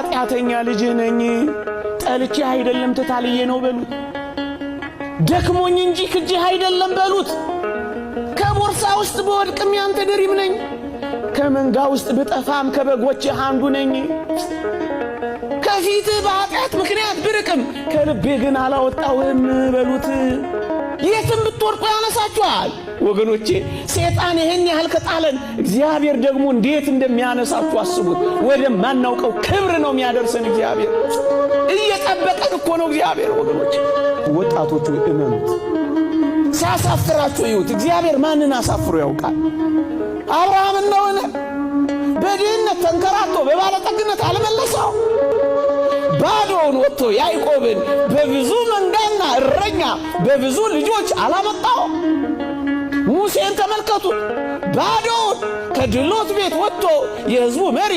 ኃጢአተኛ ልጅህ ነኝ፣ ጠልቼህ አይደለም ተታልዬ ነው በሉት። ደክሞኝ እንጂ ክጄህ አይደለም በሉት። ከቦርሳ ውስጥ ብወድቅም ያንተ ድሪም ነኝ፣ ከመንጋ ውስጥ ብጠፋም ከበጎችህ አንዱ ነኝ። ከፊትህ በኃጢአት ምክንያት ብርቅም ከልቤ ግን አላወጣውም በሉት። የትም ብትወድቁ ያነሳችኋል። ወገኖቼ ሰይጣን ይህን ያህል ከጣለን እግዚአብሔር ደግሞ እንዴት እንደሚያነሳችሁ አስቡት። ወደማናውቀው ክብር ነው የሚያደርሰን እግዚአብሔር። እየጠበቀን እኮ ነው እግዚአብሔር። ወገኖቼ ወጣቶቹ እመኑት፣ ሲያሳፍራችሁ እዩት። እግዚአብሔር ማንን አሳፍሮ ያውቃል? አብርሃም እንደሆነ በድህነት ተንከራቶ በባለጠግነት አልመለሰው። ባዶውን ወጥቶ ያዕቆብን በብዙ መንጋና እረኛ በብዙ ልጆች አላመጣው። ሙሴን ተመልከቱት። ባዶውን ከድሎት ቤት ወጥቶ የሕዝቡ መሪ።